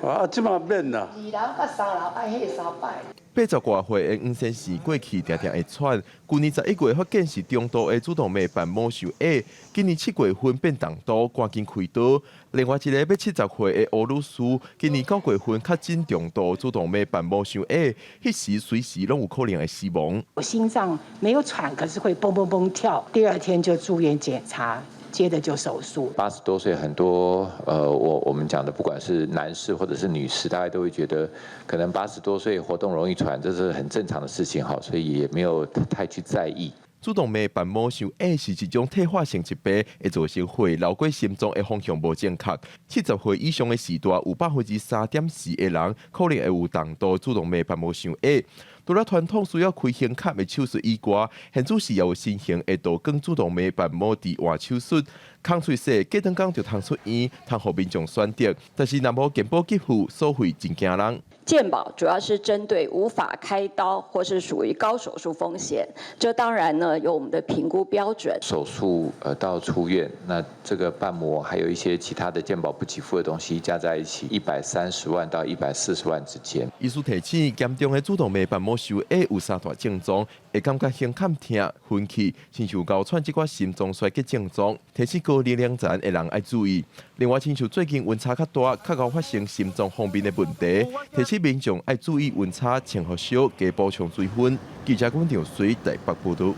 啊，這馬免啦。二樓佮三樓愛歇三擺。80外歲的黃先生過去定定會喘，舊年11月發現是中度的主動脈瓣膜受壓，今年7月份變重度，趕緊開刀。另外一个欲70歲的吳女士，今年9月份確診重度主動脈瓣膜受壓，彼時隨時攏有可能會死亡。我心臟沒有喘，可是會嘣嘣嘣跳，第二天就住院檢查。接着就手術。 80多歲，很多我們講的，不管是男士或者是女士，大家都會覺得可能80多歲活動容易喘，這是很正常的事情哈，所以也沒有太去在意。主動脈瓣膜受壓是一種退化性疾病，會造成血流過心臟的方向無正確。70歲以上的時代，有3.4%的人可能會有重度主動脈瓣膜受壓。除了傳統需要開胸坎的手術以外，現此時也有新型的導管主動脈瓣膜置換手術，空喙細，隔兩工就通出院，通予民眾選擇。但是若無健保給付，收費真驚人。健保主要是針對無法開刀或是屬於高手術風險，這當然呢有我們的評估標準。手術到出院，那這個瓣膜還有一些其他的健保不給付的東西加在一起，130萬到140萬之間。醫師提醒，嚴重的主動脈瓣膜受壓有三大症狀，會感覺胸坎疼、昏去，親像高喘這款心臟衰竭症狀，提醒高年齡層的人愛注意。另外，親像最近溫差較大，較𠢕發生心臟方面的問題，提醒民眾愛注意溫差，穿予少，加補充水分。記者阮長水台北報道。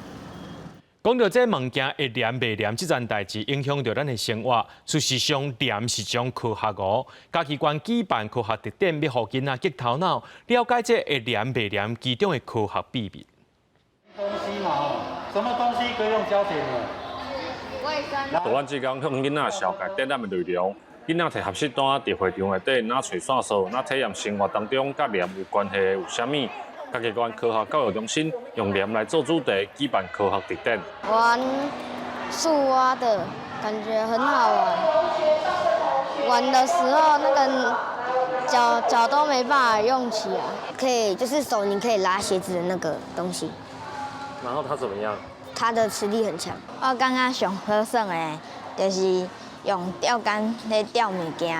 講著這物件會黏袂黏這件代誌，影響著咱的生活。事實上，黏是一種科學哦。嘉義縣舉辦科學特展，欲予囡仔激頭腦，了解這會黏袂黏其中的科學秘密。東西嘛，什麼東西可以用膠鐵呢？導覽志工向囡仔紹介展覽的內容，囡仔提學習單佇會場內底，若揣線索，若體驗生活當中佮黏有關係的有啥物？嘉義縣科學教育中心用黏來做主題，舉辦科學特展。玩樹蛙的感覺很好玩，玩的時候那個腳腳都沒辦法用起來，可以就是手你可以拉鞋子的那個東西。然後他怎麼樣？他的磁力很強。我感覺上好耍的，就是用釣竿咧釣物件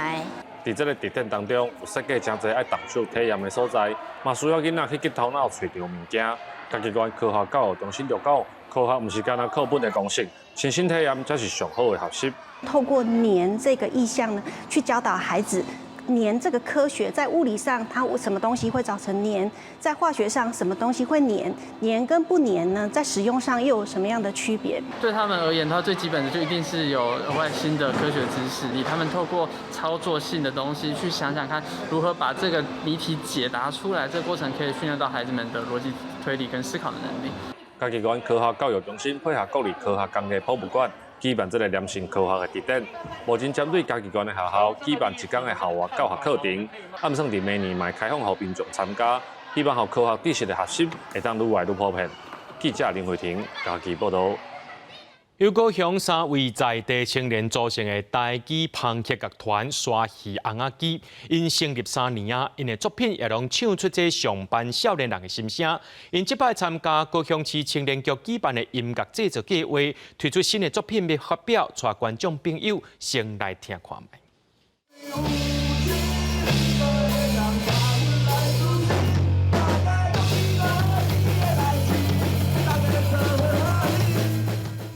的。佇這個特展當中，有設計誠濟愛動手體驗的所在，嘛需要囡仔去激頭腦揣著物件。嘉義縣科學教育中心就講，科學毋是干焦課本的公式，親身體驗才是上好的學習。透過黏這個意象呢，去教導孩子黏這個科學，在物理上它什麼東西會造成黏，在化學上什麼東西會黏，黏跟不黏呢，在使用上又有什麼樣的區別？對他們而言，它最基本的就一定是有額外新的科學知識，以他們透過操作性的東西去想想看，如何把這個謎題解答出來，這個過程可以訓練到孩子們的邏輯推理跟思考的能力。嘉義縣科學教育中心配合國立科學工藝博物館舉辦這個黏性科學的特展，目前針對嘉義縣的學校舉辦一天的校外教學課程，按算佇明年嘛開放予民眾參加，希望予科學知識的學習會當愈來愈普遍。記者林慧婷嘉義報導。由高雄三位在地青年組成的台語朋克樂團鯊魚尪仔機，𪜶成立3年啊，𪜶的作品也攏唱出這上班少年人的心聲。𪜶這擺參加高雄市青年局舉辦的音樂製作計劃，推出新的作品欲發表，帶觀眾朋友先來聽看覓。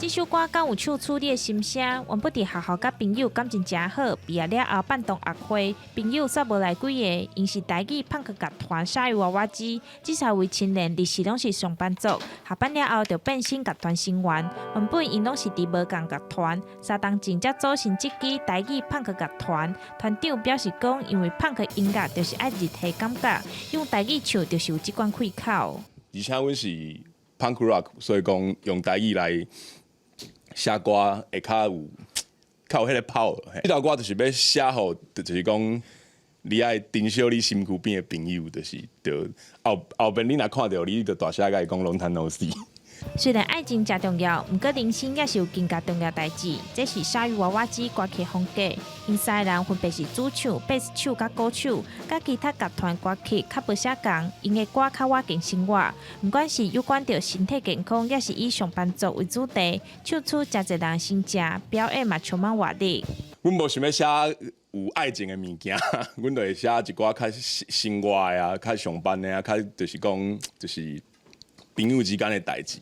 這首歌敢有唱出你的心聲？原本佇學校佮朋友感情誠好，畢業了後辦同學會，朋友煞無來幾个。𪜶是台語朋克樂團鯊魚娃娃機，這三位青年日時攏是上班族，下班了後就變身樂團成員。原本𪜶攏是佇無仝樂團，3冬前才組成這支台語朋克樂團。團長表示講，因為朋克音樂就是愛日系感覺，用台語唱就是有這款氣口。而且阮是 punk rock，所以講用台語來寫歌會較有彼个 power。這首歌就是欲寫予，就是講你愛珍惜你身軀邊的朋友，就是著後後邊你若看著你，就大聲共伊講 long time no see。雖然愛情誠重要，毋過人生也是有更加重要代誌。這是鯊魚娃娃機歌曲風格，𪜶三个人分別是主唱、貝斯手佮鼓手，佮其他樂團歌曲較無啥仝。𪜶的歌較倚近生活，毋管是有關著身體健康，抑是以上班族為主題，唱出誠濟人心情，表演嘛充滿活力。阮無想欲寫有愛情的物件，阮就會寫一寡較生活的啊，較上班的啊，較就是講就是。朋友之間的代誌。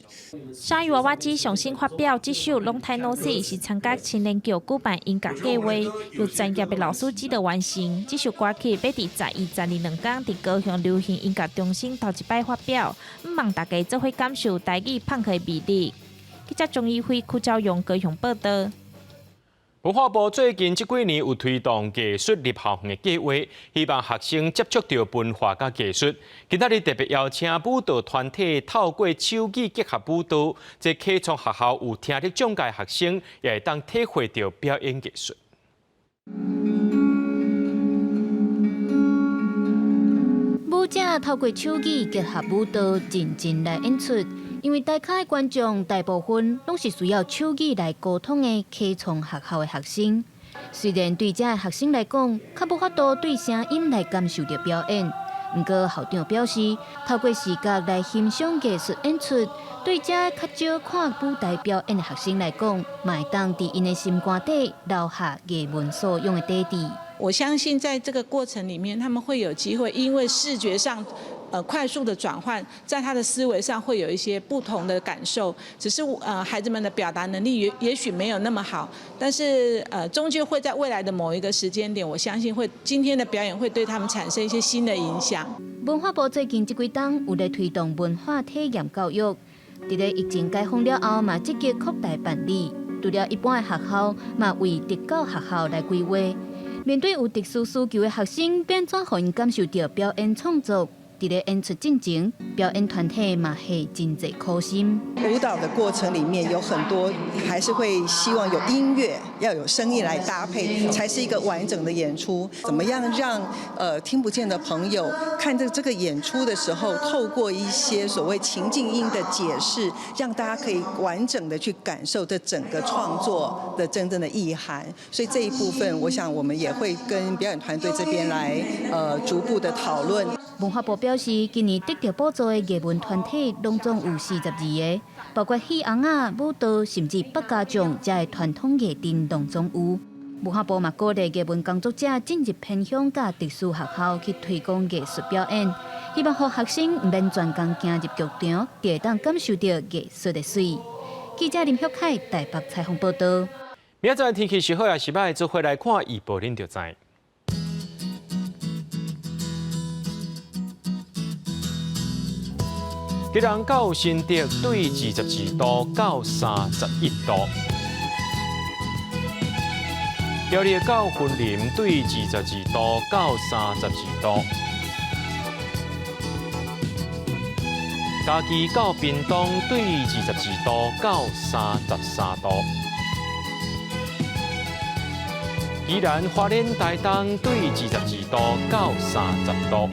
鯊魚娃娃機上新發表這首《Long Time No See》是參加青年局舉辦音樂計劃，由專業的老師指導完成。這首歌曲欲佇11、12兩工佇高雄流行音樂中心頭一擺發表，向望大家做伙感受台語朋克的魅力。記者鍾怡輝、柯昭勇高雄報導。文化部最近這幾年有推動藝術入校園的計劃，希望學生接觸著文化佮藝術。今仔日特別邀請舞蹈團體透過手語結合舞蹈，這啟創學校有聽力障礙學生也會當體會著表演藝術。舞者透過手語結合舞蹈，認真來演出。因為台下的觀眾大部分攏是需要手語來溝通的啟創學校的學生。雖然對這的學生來講，較無法度對聲音來感受著表演，毋過校長表示，透過視覺來欣賞藝術演出，對這較少看舞台表演的學生來講，嘛會當佇𪜶的心肝底留下藝文素養的底底。我相信在這個過程裡面，他們會有機會，因為視覺上，快速的轉換，在他的思維上會有一些不同的感受。只是孩子們的表達能力也許沒有那麼好，但是終究會在未來的某一個時間點，我相信會今天的表演會對他們產生一些新的影響。文化部最近這幾冬有咧推動文化體驗教育，佇咧疫情解封了後，嘛積極擴大辦理。除了一般的學校，嘛為特教學校來規劃。面對有特殊需求的學生，欲按怎予𪜶感受著表演創作，佇咧演出進前，表演團體嘛下真濟苦心。舞蹈的過程裡面有很多，還是會希望有音樂，要有聲音來搭配，才是一個完整的演出。怎麼樣讓聽不見的朋友看這個演出的時候，透過一些所謂情境音的解釋，讓大家可以完整的去感受這整個創作的真正的意涵。所以這一部分，我想我們也會跟表演團隊這邊來逐步的討論。文化部表示，今年得著補助的藝文團體攏總有42个，包括戲尪仔、舞蹈，甚至百家將遮的傳統藝陣攏總有。文化部嘛鼓勵藝文工作者進入偏鄉佮特殊學校去推廣藝術表演，希望予學生毋免專工行入劇場，就會當感受著藝術的媠。記者林旭凱台北採訪報導。明仔載天氣是好抑是䆀，做伙來看預報，恁就知。基隆到新竹對22度到31度，苗栗到雲林對22度到32度，嘉義到屏東對22度到33度，宜蘭花蓮台東對22度到30度。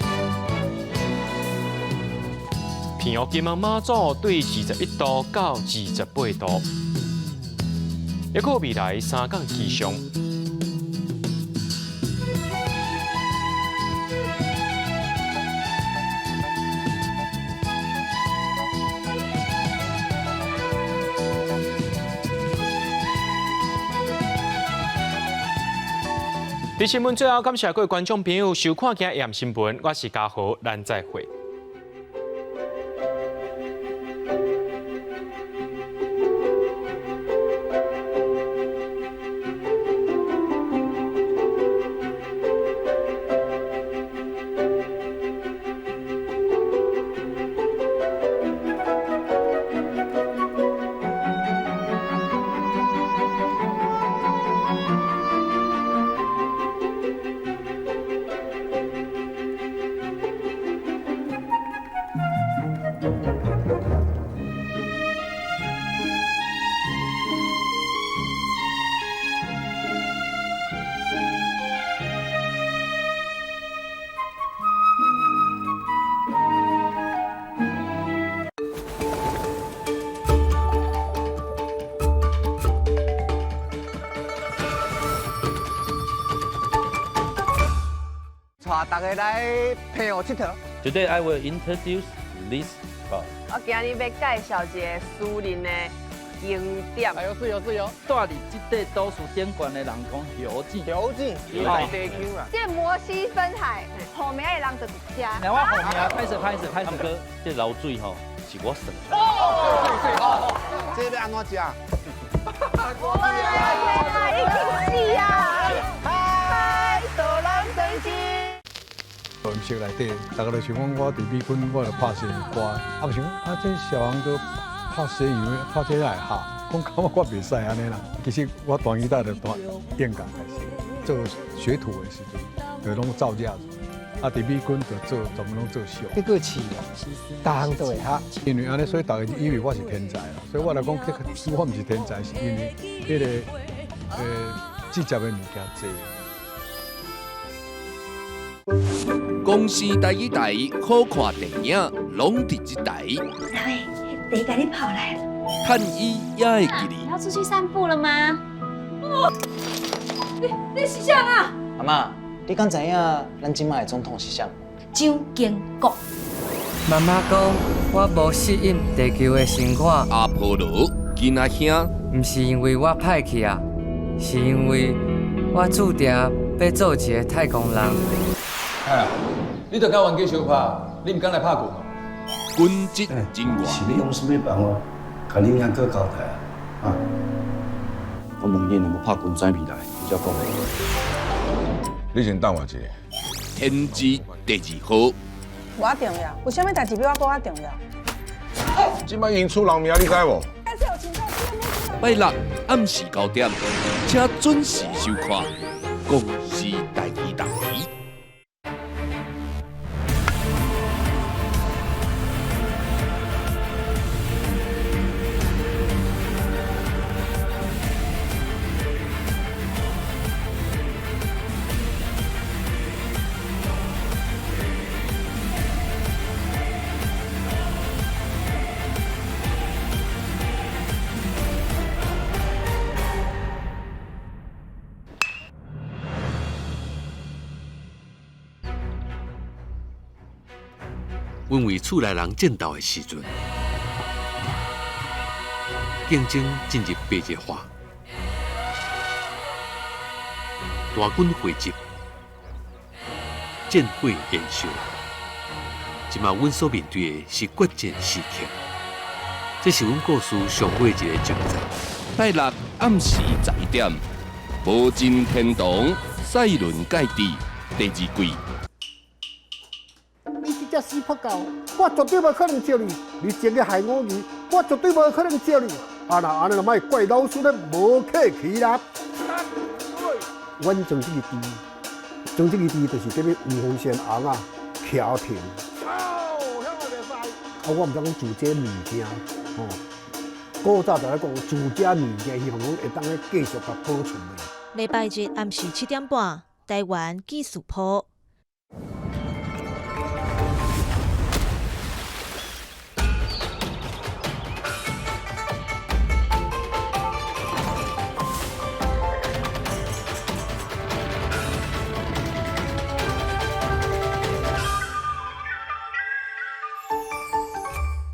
澎湖金門馬祖對21度到28度，抑閣未來三工氣象。佇新聞最後，感謝各位觀眾朋友收看今日新聞，我是嘉豪，咱再會。帶大家來澎湖𨑨迌。 Today I will introduce this car。我今日欲介紹一个私人的景點。哎呦，是哦是哦。住佇這塊都市頂懸的人講猴子。猴子，在地區啊。這摩西分海，好名的人就佇遮。來，我號名，歹勢歹勢歹勢哥，這流水吼是我算。哦，對對對，這欲按怎食？哇，已經死啊！音色內底，逐家都想講我佇美軍，我就拍西洋歌，啊，毋想講啊，這小王哥拍西洋，拍這來哈，講感覺我袂使按呢啦。其實我彈吉他就彈演講開始，做學徒的時陣，就攏照這樣子。啊，佇美軍就做，全部攏做小。這個試，逐項都會學。因為按呢，所以逐家以為我是天才啦。所以我來講，這個我毋是天才，是因為彼個直接的物件濟。公視台語台好看電影，攏佇這台。來，茶共你泡來。趁伊也會記哩。你要出去散步了嗎？你是啥啊？阿嬤，你敢知影咱這擺的總統是啥？蔣經國。媽媽講，我無適應地球的生活。阿波羅囡仔兄，毋是因為我歹去啊，是因為我注定欲做一个太空人。哎，你著共冤家相拍，你毋敢來拍拳哦？軍職人員是欲用啥物辦法，共恁兄閣交代啊？啊！我問恁有無拍拳知未來？你才講。你先等我一下。天之第二號。偌重要？有啥物代誌比我閣較重要？這擺已經出人命，你知無？拜六暗時9點，請準時收看《公視台語台》。阮為厝內人戰鬥的時陣，競爭進入白熱化，大軍匯集，戰火延燒。這馬阮所面對的是決戰時刻，這是阮故事上尾一个終站。拜六暗時11點，《無盡天堂》賽輪蓋地第二季。你這隻死破狗，我絕對無可能接你！你真個害我去，我絕對無可能接你！啊若按呢，就莫怪老師咧無客氣啦。阮裝這个豬，裝這个豬就是這個吳鳳仙尪仔徛停。啊，我毋知講煮這物件，吼，古早就咧講煮這物件，希望講會當咧繼續共保存的。禮拜日暗時7點半，台灣記事簿。